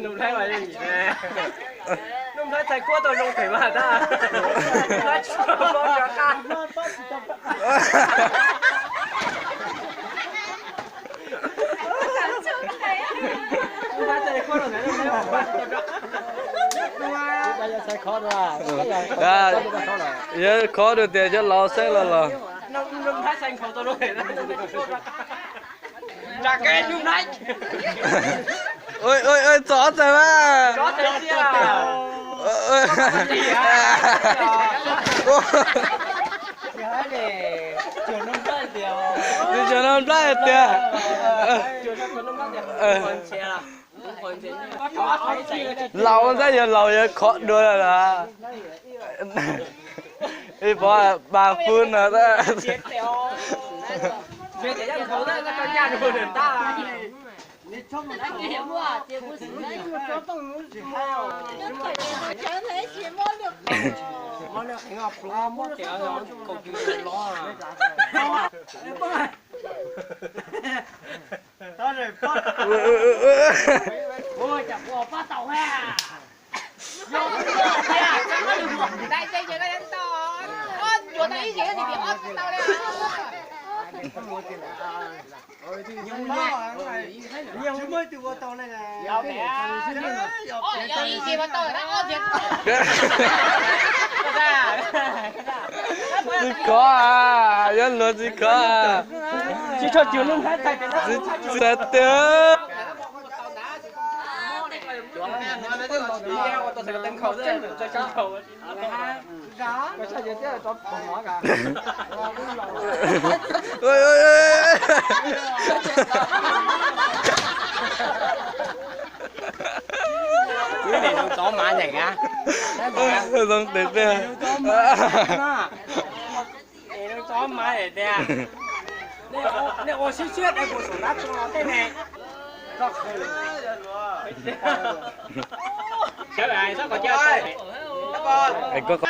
Nuj Nplhaib mas yeej vim ne. Nuj Nplhaib txhais khuab tau zoo phem mas tab. Nuj Nplhaib tsis tau paub rov qab. Yog khov dua tias cov laus xeeb los los. Txog txawm mas. Tsis tshua no nplaj tiag. Laus tab yog laus yog khov dua lawm. Ib pov pas fwb no. Tsis khov, yog luag tsis khov. Tsis txawj tiag. Zoo tes tiag. Es koj